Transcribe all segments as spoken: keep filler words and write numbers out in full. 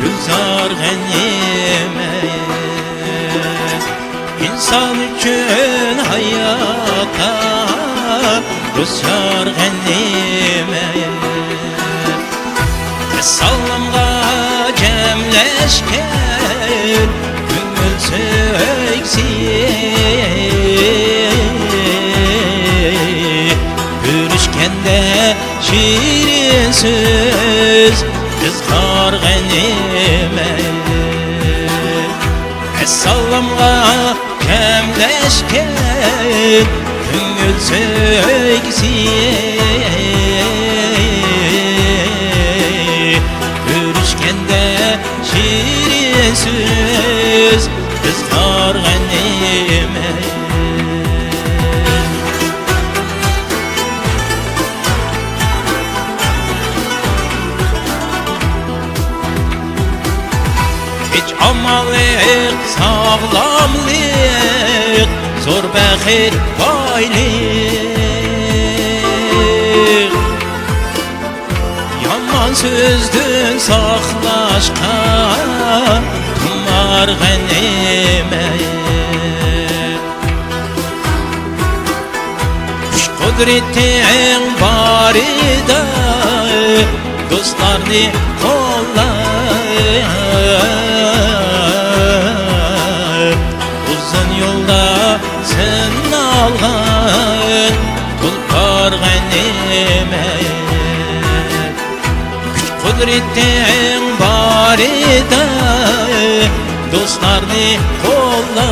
دوستلار غەنىيمەت. ئىنسان ئۈچۈن ھاياتتا دوستلار غەنىيمەت. ۋىسالىمغا جەملەشكەن كۆڭۈل سۆيگۈسى، كۆرۈشكەندە شېرىن سۆز، ئىزھار غەنىيمەت. ۋىسالىمغا جەملەشكەن كۆڭۈل سۆيگۈسى، كۆرۈشكەندە شېرىن سۆز، ئىزھار غەنىيمەت. تىنچ-ئامانلىق، ساغلاملىق، زور بەخت، بايلىق. يامان سۆزدىن ساقلاشقا تۇمار غەنىيمەت. كۈچ-قۇدرىتىڭ بارىدا دوستلارنى قوللا. ئۇزۇن يولدا سىنالغان تۇلپار غەنىيمەت. كۈچ-قۇدرىتىڭ بارىدا دوستلارنى قوللا.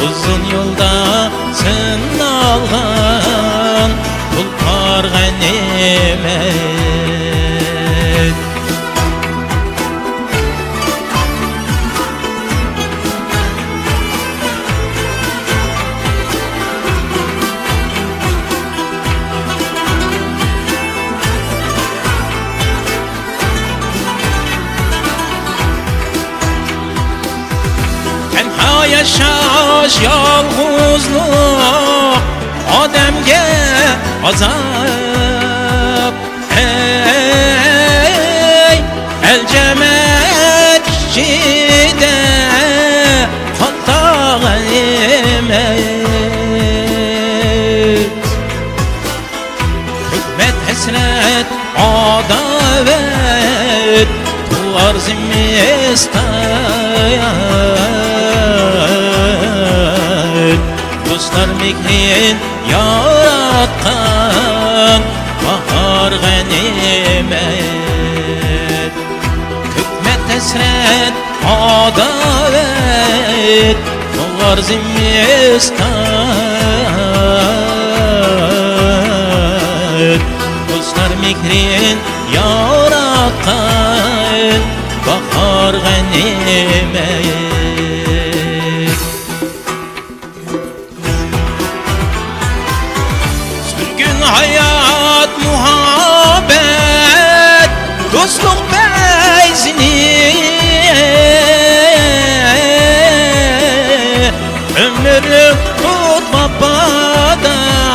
ئۇزۇن يولدا سىنالغان تۇلپار غەنىيمەت. تەنھا ياشاش، يالغۇزلۇق ئادەمگە ئازاب. ئەي، ئەل جەمەت ئىچىدە قالدى غەنىيمەت. تۆكمە ھەسرەت، ئاداۋەت، تۇغار زىمىستان. دوستلار مېھرىن ياراتقان باھار غەنىيمەت. تۆكمە ھەسرەت، ئاداۋەت، تۇغار زىمىستان. دوستلار مېھرىن ياراتقان باھار غەنىيمەت. سۈرگۈن ھايات، مۇھەببەت، دوستلۇق پەيزىنى، ئۆمۈرلۈك قۇت ۋاپادار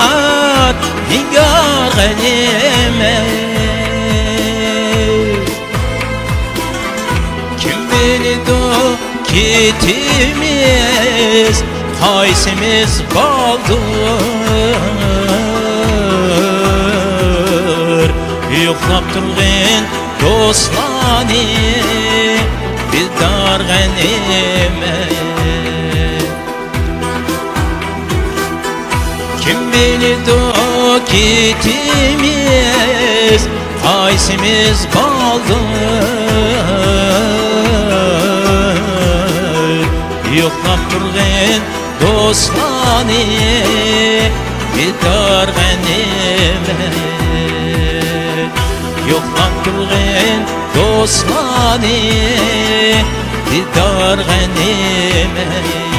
نىگار غەنىيمەت. كىم بىلىدۇ كېتىمىز قايسىمىز بالدۇر؟ يوقلاپ تۇرغىن دوستلارنى بىدار غەنىيمەت. كىم بىلىدۇ كېتىمىز قايسىمىز بالدۇر؟ يوقلاپ تۇرغىن دوستلارنى بىدار غەنىيمەت. يوقلاپ تۇرغىن دوستلارنى بىدار غەنىيمەت.